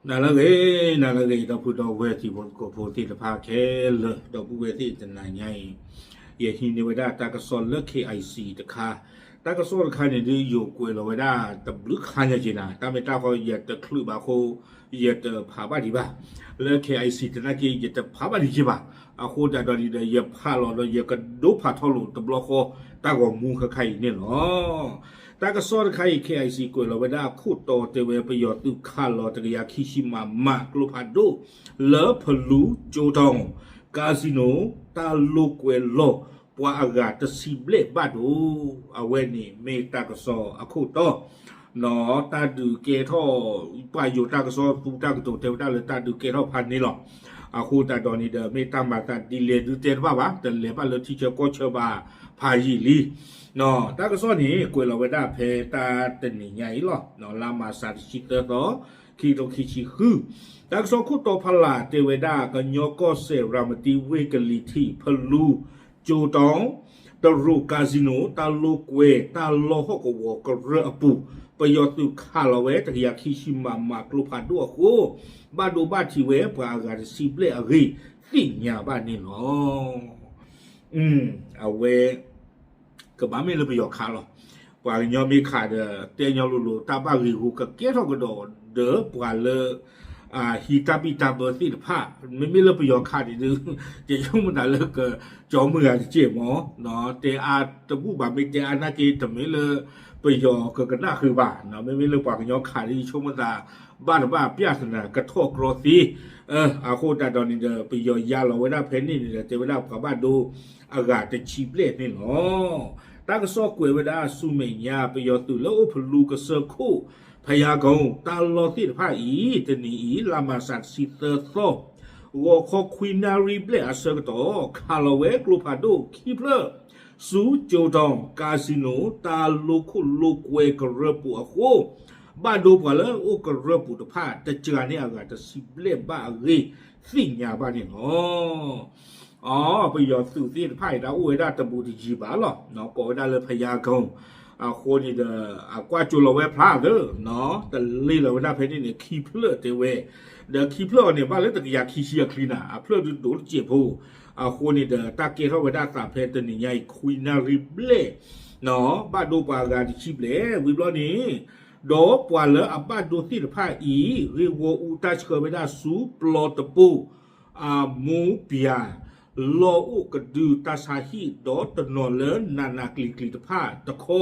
နၤလၢအဂ့ၤ, နၤလၢအဂ့ၤ ဒီပုၢ်ဒီဝဲၢ်တံၤဖိသကိးဖိသ့ၣ်တဖၣ်ခဲလၢာ်, ဒီပုၢ်ဝဲၢ်သ့ၣ်တနၤညါအံၤ, ယဟံးန့ၢ်ဝဲဒၣ်တၢ်ကစီၣ်လၢ K I C တခါ, တၢ်ကစီၣ်တခါန့ၣ်ဒုး ယကွဲးလီၤဝဲဒၣ်တဘျုးခါညါက့ၤနၤ, တၢ်မ့ၢ်တၢ်ဃီယတချုးဘၣ်အဃိ, ယတဖးဘၣ်ဒံးဘၣ်, လၢ K I C တနာ်က့ ယတဖးဘၣ်ဒံးက့ၤဘၣ်, အဃိသတးဒီးန့ၣ်ဒီး ယဖးလီၤဒီးယကဒိဖးထီၣ်လိာ်တဘျီဃီ တၢ်ဂီၤမူခဲခါအံၤန့ၣ်လီၤ. တၢ်ကစီၣ်တခါအံၤ K I C ကွဲးလီၤဝဲဒၣ်အခိၣ်တီတဲဝဲ ပယီၤသုးခးလီၤတကယၤခံဆံ မမ ကျိဖးဒိၣ် လၢဖလူကၠိတီၤ casino တၢ်လိာ်ကွဲလီၤ ပှၤအဂၤတဆံဘျဲၣ်ဘၣ်ဒိ, အဝဲန့ၣ်မ့ၢ်တၢ်ကစီၣ်အခိၣ်တီ တၢ်ဒုးကဲထီၣ်, ပှၤယိၤတၢ်ကစီၣ်သူတၢ်ကတိၤတဲဝဲဒၣ်လၢတၢ်ဒုးကဲထီၣ်ဖးန့ၣ်လီၤ. အဃိသတးဒီးန့ၣ်ဒီး မ့ၢ်တၢ်မၤသးဒ်လဲၣ်ဒုးတဲတဘၣ်ဘၣ်, တလဲၤဘၣ်လၢထံဆၢကီၢ်ဆၢဘၣ်ဖးယံာ်လံ. တၢ်ကစီၣ်န့ၣ် ကွဲးလီၤဝဲဒၣ်ဖဲတၢ်တနံၤညါအံၤလီၤ. လါမးရှးတဆံသၢသီ, ခံကထိခံဆံဃု, တၢ်ကစီၣ်ခိၣ်တီဖီလာ်တဲဝဲဒၣ် ကညီကီၢ်စဲၣ် ရၤမတံဝ့ၢ်ကလံၤထံး ဖလူကၠိတီၤ တရူး casino တၢ်လိာ်ကွဲတၢ်လီၢ်ဟီၣ်ကဝီၤကရၢအပူၤ, ပယီၤသုးခးလီၤဝဲတကယၤခံဆံ မမ ကျိဖးဒိၣ်အဃိ, ဘၣ်ဒိဘၣ်ထံးဝဲပှၤအဂၤတဆံဘျဲၣ်အဂ့ၢ် သ့ၣ်ညါဘၣ်န့ၣ်လီၤ. အဝဲ ကဘၣ်မ့ၢ်လၢပယီၤခးလီၤ. ပှၤကညီမ့ၢ်ခးဒီး တဲညီလိၤလိၤ တၢ်ဘၣ်ဂ့ၤဂီၤကကဲထီၣ်ကဒီး ဒီးပှၤလၢ ဟံးတၢ်ဘံၣ်တၢ်ဘၢသ့ၣ်တဖၣ်, မ့မ့ၢ်လၢပယီၤခးန့ၣ်ဒုး ယဆိကမိၣ်သးလၢကကၠီမုၢ်ဂၤတက့ၢ်မး, တဲအါတဘူၣ်ဘၣ် မ့ၢ်တဲအါနာ်က့ တမ့ၢ်လၢပယီၤကကနၣ်ဃုာ်ဘၣ်, မ့မ့ၢ်လၢပှၤကညီခးဒုး ယဆိကမိၣ်သး ဘၣ်တဘၣ်ပျၢ်သနာ်ကထီၣ်ကြီသ့, အဃိသတးဒီးန့ၣ်ဒီး ပယီၤယါလီၤဝဲဒၣ်ဖဲန့ၣ်န့ၣ်ဒီး တဲဝဲဒၣ်ပှၤဘၣ်ဒိအဂၤတဆံဘျဲၣ်န့ၣ်လီၤ. တၢ်ကစီၣ်ကွဲးဝဲဒၣ်ဆူမဲာ်ညါ ပယီၤသုးလၢအိၣ်ဖလူကစၢၢ်ခိၣ် ဖယါကီ တၢ်လီၢ်သ့ၣ်တဖၣ်အံၤ တနံၤအံၤ လါမးရှးတဆံသၢသီ ဂီၤခီခွံနၣ်ရံၣ်ဘျဲၣ်အဆၢကတီၢ် ခးလီၤဝဲကျိဖးဒိၣ်ခံဖျၢၣ် ဆူကၠိတီၤ casino တၢ်လိာ်ခိၣ်လိာ်ကွဲကရၢပူၤအဃိ ဘၣ်ဒိပှၤလၢအိၣ်ကရၢပူၤတဖၣ် တကးန့ၣ်အဂၤတဆံဘျဲၣ်ဘၣ်အဂ့ၢ် သ့ၣ်ညါဘၣ်န့ၣ်လီၤ. အ ပယီၤသုးသ့ၣ်တဖၣ်အံၤ တၢ်အိၣ်ဝဲဒၣ်တဘူးတယံၤဘၣ်လီၤ. ကိးဝဲဒၣ်လၢဖယါကီ အဃိန့ၣ်ဒီး အကွၢ်ကၠိလီၤဝဲဖျါသၢ တလ့လီၤဝဲဒၣ်ဖဲန့ၣ်န့ၣ် ခံဖျၢၣ်တဲဝဲ, ဒီးခံဖျၢၣ်အီၤန့ၣ် ဘၣ်လၢတကယၤခံဆံအချံနၤ အဖျၢၣ်ဒုးဒိၣ်တစဲးဖိ, အဃိန့ၣ်ဒီး တၢ်ကဲထီၣ်ဝဲဒၣ်သးဖဲတနံၤညါအံၤ ခွံနၣ်ရံၣ်ဘျဲၣ် ဘၣ်ဒိပှၤအဂၤတဆံဘျဲၣ် ဝံၤဘျီန့ၣ်, ဒီးပှၤလၢအဘၣ်ဒိသ့ၣ်တဖၣ်အံၤ ဂ့ၢ်ဂီၢ်အူတၢ်ဆှၢဝဲဒၣ်ဆူပျီတပိၢ် အမူပၠး လီၢ်အိၣ်ကဒုတၢ်ဆါဟံၣ် ဒီးတနီၤလၢနးနးကျံၤကျံၤတဖၣ်တခီ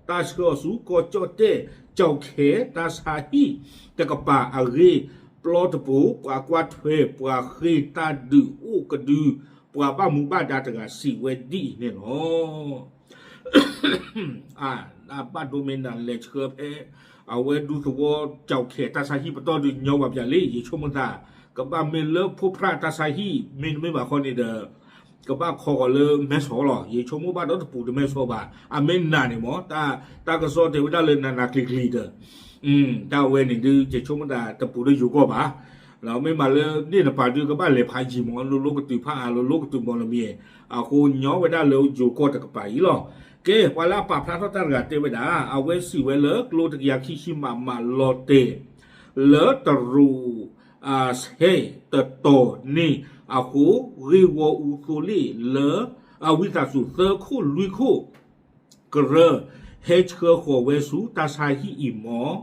တၢ်ဆှၢအီၤဆူကီၢ်ကၠီၣ်တဲၣ် ကၠီၣ်ခဲတၢ်ဆါဟံၣ်တကပၤအဂ့ၢ် ပျီတပိၢ် ပှၤကွၢ်ထွဲ ပှၤဃ့ၢ်တၢ်ဒုးအိၣ်ကဒု ပှၤဘၣ်မူဘၣ်ဒါတဂၤစံးဝဲဒ်အံၤန့ၣ်လီၤ. အ အဘၣ်ဒိမ့ၢ်နၤလဲၤဆှၢဖဲ အဝဲဒူသဝီကၠီၣ်ခဲတၢ်ဆါဟံၣ်ပတီၢ်ဒုးညီဝဲပၠးလံ ယဆိကမိၣ်သး ကဘၣ်မ့ၢ်လၢဖိဖြၣ်တၢ်ဆါဟံၣ် မ့တမ့ၢ်ဘၣ်ဃီန့ၣ်ဒီး ကဘၣ်ခီဂီၤလၢမဲဆီးလီၤ. ယဆိကမိၣ်ဘၣ်ဒီးတပူၤတမဲဆီးဘၣ် အမ့ၢ်နၤန့ၣ်မ့ၢ် တၢ်ကစီၣ်တဲဝဲဒၣ်လၢနးနးကျံၤကျံၤဒီး တၢ်ဝဲန့ၣ်ဒုး ယဆိကမိၣ်သးတပူၤလၢယိၤကီၢ်ဘၣ် မ့ၢ်မးလၢန့ၣ်တပၤဒုးကဘၣ်လဲၤဖးယံၤမ့ၢ် လိၤလိၤကတုၤဖးအါ လိၤလိၤကတုၤမီၢ်လမံၤ အဃိညီဝဲဒၣ်လၢယိၤကီၢ်တကပၤအံၤလီၤ. ကဲ ပှၤလၢအပာ်ဖျါထီၣ်တၢ်တဂၤတဲဝဲဒၣ် အဝဲစံးဝဲလၢကျိတကယၤခံဆံမးမးလီၤတဲာ် လၢတရူး ဆဲးတတီၤန့ၣ်အဃိ ဂ့ၢ်ဂီၢ်အူသိလ့ၣ်လၢ အဝံသးစူၤသၢခိၣ်လွံၢ်ခိၣ် ကရၢ ဟဲဆှၢဃီၤဝဲဆူတၢ်ဆါဟံၣ်အံၤမ့ၢ်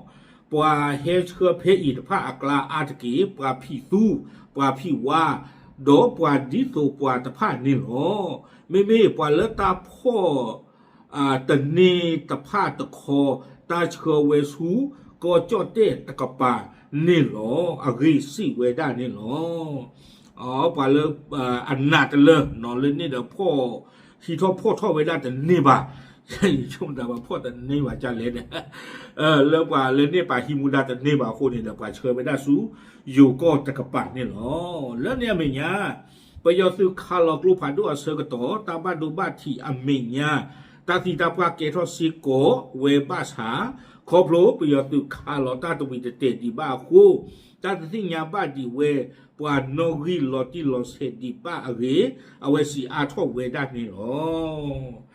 ပှၤဟဲဆှၢဖဲအံၤတဖၣ်အကျါအါတက့ၢ် ပှၤဖံးသူ ပှၤဖံးဝါ ဒီးပှၤဒ်သိးပှၤတဖၣ်န့ၣ်လီၤ. မ့မ့ၢ်ပှၤလၢတၢ်ဖီၣ် တန့ၢ်တဖၣ်တခီ တၢ်ဆှၢဝဲဆူ ကီၢ်ကၠီၣ်တဲၣ်တကပၤန့ၣ်လီၤ အဂ့ၢ်စံးဝဲဒၣ်န့ၣ်လီၤ. ပှၤလၢ အနာ်တလၢနီၤ လၢန့ၣ်ဒီးဖီၣ် ဟံးထီၣ်ဖီၣ်ထီၣ်ဝဲဒၣ်တန့ၢ်ဘၣ် ယဆိကမိၣ်သးပှၤဖီၣ်တန့ၢ်ဘၣ်ကလဲၣ်န့ၣ် လၢပှၤလၢန့ၢ်ပာ်ဟံးမူဒါတန့ၢ်ဘၣ်အဃိန့ၣ်ဒီး ပှၤဆှၢဝဲဒၣ်ဆူ ယိၤကီၢ်တကပၤန့ၣ်လီၤ. လၢန့ၣ်အမဲာ်ညါ ပယီၤသုးခးလီၤကျိဖးဒိၣ်အဆၢကတီၢ် တၢ်ဘၣ်ဒိဘၣ်ထံးအမဲာ်ညါ တၢ်သံတၢ်ပှၢ်ကဲထီၣ်စ့ၢ်ကီးဝဲဘၣ်ဆၣ် ခီဖျိပယီၤသုးခးလီၤတၢ်တဝံၤတတဲာ်ဒံးဘၣ်အဃိ တၢ်တသ့ၣ်ညါဘၣ်ဒံးဝဲ ပှၤနီၣ်ဂံၢ်လီၤတံၢ်လီၤဆဲးဒံးဘၣ်အဂ့ၢ် အဝဲစံးအါထီၣ်ဝဲဒၣ်န့ၣ်လီၤ.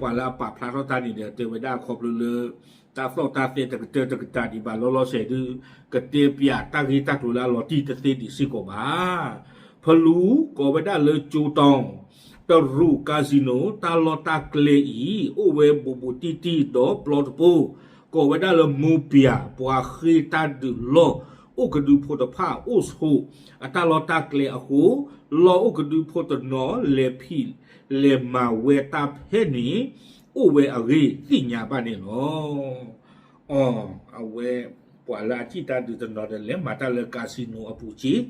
ပှၤလၢအပာ်ဖျါထီၣ်တၢ်န့ၣ်ဒီး တဲဝဲဒၣ်ခီဖျိလၢ တၢ်သီၣ်တၢ်သဲတကတၢၢ်တကတၢၢ်ဒံးဘၣ် လီၤလီၤဆဲးဒုး ကတဲပၠးတၢ်ဂ့ၢ်တၢ်ကျိၤလၢအလီၤတံၢ်တသ့ဒံးစ့ၢ်ကီးဘၣ်. ဖလူ ကိးဝဲဒၣ်လၢကၠိတီ တရူး casino တၢ်လီၢ်တၢ်ကျဲအံၤ အိၣ်ဝဲဘူးဘူးတံၢ်တံၢ်ဒီးပျီတပိၢ် ကိးဝဲဒၣ်လၢမိၢ်ပၠး ပှၤဃ့တၢ်ဒုးလီၢ်အိၣ်ကဒုဖိတဖၣ်အိၣ်ဆိး အတၢ်လီၢ်တၢ်ကျဲအဃိ လီၢ်အိၣ်ကဒုဖိတနီၤ လဲၤဖံးလဲၤမၤဝဲတၢ်ဖဲန့ၣ် အိၣ်ဝဲအဂ့ၢ်သ့ၣ်ညါဘၣ်န့ၣ်လီၤ. အဝဲ ပှၤလၢအထံၣ်တၢ်ဒုးတနီၤဒီး လဲၤမၤတၢ်လၢ casino အပူၤက့ၤ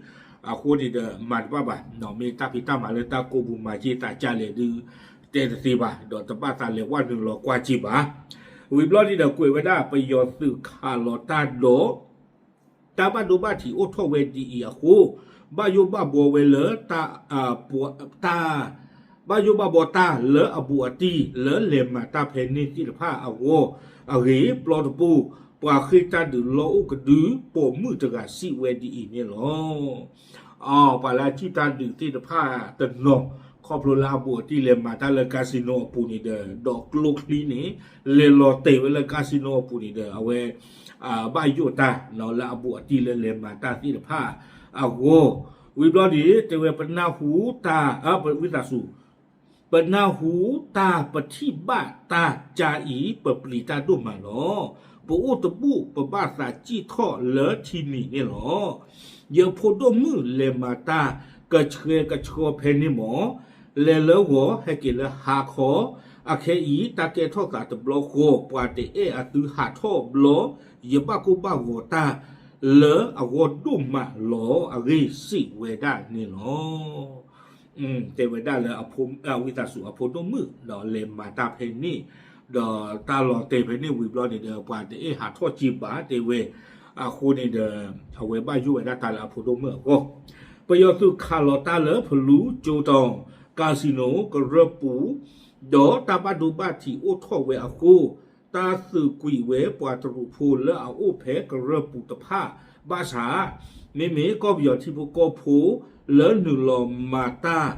အဃိန့ၣ်ဒီး မၤတဘၣ်ဘၣ်, မ့ၢ်တၢ်ဖံးတၢ်မၤလၢတၢ်ကိးပူၤမၤက့ၤသးကလဲၣ်ဒုး တဲတသ့ဘၣ်, ဒီးတဘၣ်သးလဲၤဝဲနုာ်လီၤကွၢ်က့ၤဘၣ်. ဝံၤဘျီန့ၣ်ဒီး ကွဲးဝဲဒၣ်ပယီၤသုးခးလီၤတၢ်ဒီး တၢ်ဘၣ်ဒိဘၣ်ထံးအိၣ်ထီၣ်ဝဲဒ်အံၤအဃိ ဘၣ်ယိၣ်ဘၣ်ဘှီဝဲလၢ တၢ် ဘၣ်ယိၣ်ဘၣ်ဘှီတၢ်လၢအဘူးအတံၢ်လၢလဲၤမၤတၢ်ဖဲန့ၣ်သ့ၣ်တဖၣ်အဂီၢ်အဂ့ၢ် ပျီတပိၢ် ပှၤဃ့တၢ်ဒုးလီၢ်အိၣ်ကဒု ပိာ်မုၣ်တဂၤစံးဝဲဒ်အံၤန့ၣ်လီၤ. ပှၤလၢအထံၣ်တၢ်ဒုးသ့ၣ်တဖၣ်တနီၤ ခီဖျိလၢအဘူးအတံၢ်လဲၤမၤတၢ်လၢ casino အပူၤန့ၣ်ဒီး ဒီးကျိချံန့ၣ် လဲၤလီၤတဲာ်ဝဲလၢ casino အပူၤန့ၣ်ဒီး အဝဲ ဘၣ်ယိၣ်တၢ်လၢအဘူးအတံၢ်လၢလဲၤမၤတၢ်သ့ၣ်တဖၣ်အဂီၢ်, ဝံၤဘျီန့ၣ် တဲဝဲပနၢ်ဟူတၢ် ဝံသးစူၤ ပနၢ်ဟူတၢ်ပထံၣ်ဘၣ်တၢ်ကါအံၤ ပပျံၤတၢ်ဒိၣ်မးလီၤ. ပအိၣ်တဘူၣ် ပဘၣ်သးစံၣ်ထီၣ်လၢထံနံၤန့ၣ်လီၤ. ယဖိဒိၣ်မုၣ်လဲၤမၤတၢ်ကဆှဲကဆှီဖဲန့ၣ်မး, လဲၤလၢဂီၤဟဲက့ၤလၢဟါခီ, အခဲအံၤ တၢ်ကဲထီၣ်သးတဘျီဃီ ပှၤတအဲၣ်အသုဟးထီၣ်ဘျီ ယဘၣ်ကိၢ်ဘၣ်ဂီၤတၢ်လၢအဂီၢ်ဒိၣ်မးလီၤ အဂ့ၢ်စံးဝဲဒၣ်န့ၣ်လီၤ. တဲဝဲဒၣ်လၢ ဝံသးစူၤအဖိဒိၣ်မုၣ် ဒီးလဲၤမၤတၢ်ဖဲန့ၣ်, ဒီးတၢ်လီၤတဲာ်ဖဲန့ၣ်ဝံၤဘျီန့ၣ်ဒီး ပှၤတအဲၣ်ဟးထီၣ်က့ၤဘၣ်တဲဝဲ, အဃိန့ၣ်ဒီး အဝဲဘၣ်ယိၣ်ဝဲဒၣ်တၢ်လၢအဖိဒိၣ်မုၣ်အဂီၢ်, ပယီၤသုးခးလီၤတၢ်လၢဖလူကၠိတီ casino ကရၢၢ်ပူၤ ဒီးတၢ်ဘၣ်ဒိဘၣ်ထံးအိၣ်ထီၣ်ဝဲအဃိ, တၢ်သုးကွံာ်ဝဲပှၤတရူးဖိလၢအအိၣ်ဖဲကရၢၢ်ပူၤတဖၣ်ဘၣ်ဆၣ်, မ့မ့ၢ်ကီၢ်ပယီၤထံဖိကီၢ်ဖိလၢနုာ်လီၤမၤတၢ်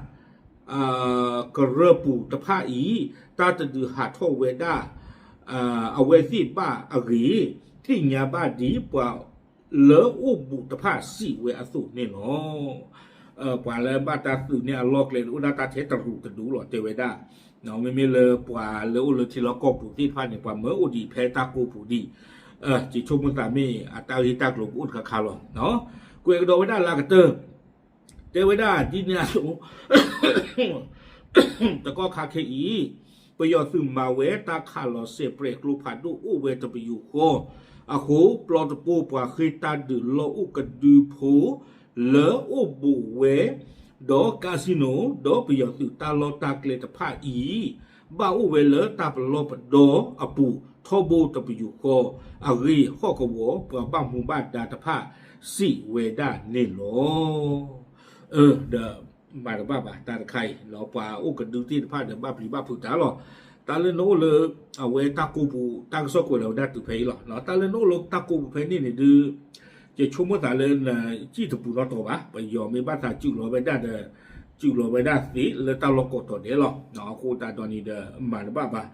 ကရၢၢ်ပူၤတဖၣ်အံၤ တၢ်တဒုးဟးထီၣ်ဝဲဒၣ် အဝဲသ့ၣ်ဘၣ်အဂ့ၢ် သ့ၣ်ညါဘၣ်ဒ်ပှၤလၢအိၣ်ဘူးတဖၣ်စံးဝဲအသိးန့ၣ်လီၤ. ပှၤလၢဘၣ်တၢ်သုးန့ၣ်အလီၢ်ကျဲန့ၣ် အိၣ်ဒၣ်တၢ်ထဲတရူးတဒူၣ်လီၤ တဲဝဲဒၣ်, မ့မ့ၢ်လၢပှၤလၢအိၣ်လၢထံလီၢ်ကီၢ်ပူၤသ့ၣ်တဖၣ်န့ၣ် ပှၤမၢအိၣ်ဒံးဖဲတၢ်ကိးပူၤဒံး, ယဆိကမိၣ်သးမ့ၢ်အတၢ်ဂ့ၢ်တၢ်ကျိၤကအိၣ်တခါခါလီၤ. ကွဲးကဒီးဝဲဒၣ်လၢအကတၢၢ် တဲဝဲဒၣ်ဒ်န့ၣ်အသိး တကီၢ်ခါခဲအံၤ ပယီၤသုးမၤဝဲတၢ်ခးလီၤစဲးပြဲးကျိဖးဒိၣ်အိၣ်ဝဲတပယူာ်ဃီ, အဃိ ပျီတပိၢ်ပှၤဃ့တၢ်ဒုးလီၢ်အိၣ်ကဒုဖိ လၢအိၣ်ဘူးဝဲ ဒီး casino ဒီးပယီၤသုးတၢ်လီၢ်တၢ်ကျဲတဖၣ်အံၤ ဘၣ်အိၣ်ဝဲလၢတၢ်ပလီၢ်ပဒီအပူၤထီဘိတပယူာ်ဃီ, အဂ့ၢ်ဟီၣ်ကဝီၤပှၤဘၣ်မူဘၣ်ဒါတဖၣ်စံးဝဲဒၣ်န့ၣ်လီၤ. ဒီးမၤတဘၣ်ဘၣ်တၢ်တခါအံၤ ပှၤအိၣ်ကဒုသ့ၣ်တဖၣ်ဒီး ဘၣ်ပျံၤဘၣ်ဖုးတၢ်လီၤ. တၢ်လၢနအိၣ်လၢ အဝဲတၢ်ကိးပူၤ တၢ်ကစီၣ်ကွဲးလီၤဝဲဒၣ်တုၤဖဲအံၤလီၤ. တၢ်လၢနအိၣ်လၢတၢ်ကိးပူၤဖဲန့ၣ်န့ၣ်ဒုး ယဆိကမိၣ်သးလၢနစံၣ်တပူၤနီတတီၤဘၣ်. ပယီၤမ့ၢ်ဘၣ်သးစူးလီၤဝဲဒၣ်ဒီး စူးလီၤဝဲဒၣ်သ့လၢတၢ်လီၢ်ကိးတီၤဒဲးလီၤ. အဃိသတးဒီးန့ၣ်ဒီး မၤတဘၣ်ဘၣ်.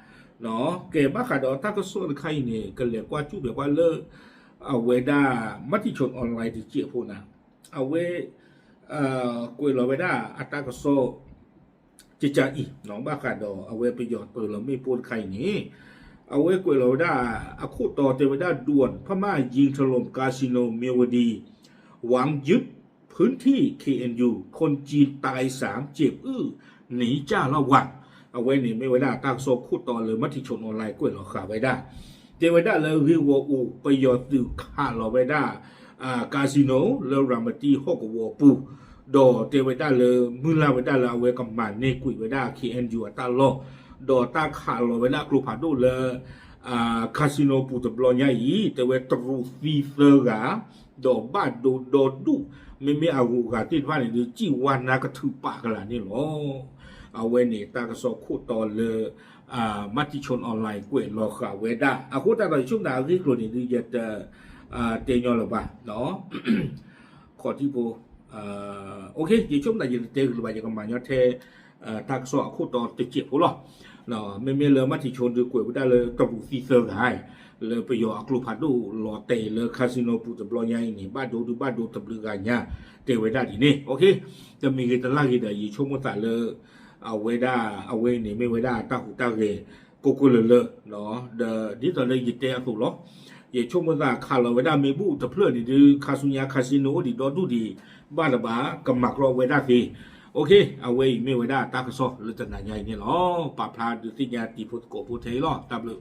ကဲဘၣ်ဃးဒီးတၢ်ကစီၣ်တခါအံၤန့ၣ် ကလဲၤကွၢ်ကူၣ်ဘဲကွၢ်လၢ အဝဲဒၣ် မၤတံၣ်ဆိ online တစဲးဖိနၤ, အဝဲ ကွဲးလီၤဝဲဒၣ်အတၢ်ကစီၣ် ကကါအံၤ ဘၣ်ဃးဒီးအဝဲပယီၤပၢၤလီၤမ့ၣ်ပိၢ်တခါအံၤန့ၣ်, အဝဲကွဲးလီၤဝဲဒၣ် အခိၣ်တီတဲဝဲဒၣ် ด่วน พม่ายิงถล่มคาสิโนเมียวดี หวังยึดพื้นที่ เคเอ็นยู คนจีนตายสาม เจ็บอื้อ หนีจ้าละวัน အဝဲန့ၣ်မ့ၢ်ဝဲဒၣ်တၢ်ကစီၣ်ခိၣ်တီလၢ မၤတံၣ်ဆိ online ကွဲးလီၤဃာ်ဝဲဒၣ်, တဲဝဲဒၣ်လၢဂ့ၢ်ဂီၢ်အူ ပယီၤသုးခးလီၤဝဲဒၣ် casino လၢရၤမတံဟီၣ်ကဝီၤပူၤ, ဒီးတဲဝဲဒၣ်လၢ မုၢ်လၢ်ဝဲဒၣ်လၢအဝဲကမၤန့ၢ်ကွံာ်ဝဲဒၣ် เคเอ็นยู အတၢ်လီၢ်, ဒီးတၢ်ခးလီၤဝဲဒၣ်ကျိဖးဒိၣ်လၢ casino ပူၤတဘျီညါအံၤ တဲဝဲတရူးသံသၢဂၤ, ဒီးဘၣ်ဒိဒီဒူၣ်, မ့မ့ၢ်အဂုၤအဂၤသ့ၣ်တဖၣ်န့ၣ်ဒုး စံၣ်ဝါနါကထုးပာ်ကလာ်န့ၣ်လီၤ. အဝဲန့ၣ်တၢ်ကစီၣ်ခိၣ်တီလၢ မၤတံၣ်ဆိ online ကွဲးလီၤဃာ်ဝဲဒၣ်, အဃိသတးဒီးယဆိကမိၣ်သးအဂ့ၢ်အကျိၤန့ၣ်ဒုး ယတ တဲညီလၢၤဘၣ်, ခီၣ်ထံးဖိ, ယဆိကမိၣ်သးယတတဲဂ့ၤလၢၤဘၣ် ယကမၤညီထဲ တၢ်ကစီၣ်အခိၣ်တီတစဲးဖိလီၤ. မ့မ့ၢ်လၢမၤထံးဆိဒုးကွဲးဝဲဒၣ်လၢတရူးသံသၢဂၤ လၢပယီၤအကျိဖးဒိၣ်လီၤတဲာ်လၢ casino ပူၤတဘျီညါအံၤန့ၣ် ဘၣ်ဒိဒုးဘၣ်ဒိတဘျုးဂၤညါ တဲဝဲဒၣ်ဒ်န့ၣ် တမံၤဂ့ၤတလၢ်ဂ့ၤဒီး ယဆိကမိၣ်သးလၢ အဝဲဒၣ်အဝဲအံၤန့ၣ် မ့ၢ်ဝဲဒၣ်တၢ်ဟူးတၢ်ဂဲၤ ကိၢ်ကိၢ်လၢၤလၢၤ ဒီးဒ်သိးလၢယတဲအသိးလီၤ. ယဆိကမိၣ်သးခးလီၤဝဲဒၣ်မ့ၢ်ဘူၣ်တဖျၢၣ်န့ၣ်ဒုး ခါဆူညါ casino အိၣ်ဒံးဒီဒူၣ်ဒံး ဘၣ်တဘၣ် ကမၤကြီဝဲဒၣ်သ့. အဝဲအံၤမ့ၢ်ဝဲဒၣ်တၢ်ကစီၣ်လၢတနၤညါအံၤန့ၣ်လီၤ. ပာ်ဖျါဒုးသ့ၣ်ညါတံၤဖိသကိးဖိထဲအံၤလီၤ. တၢ်ဘျုး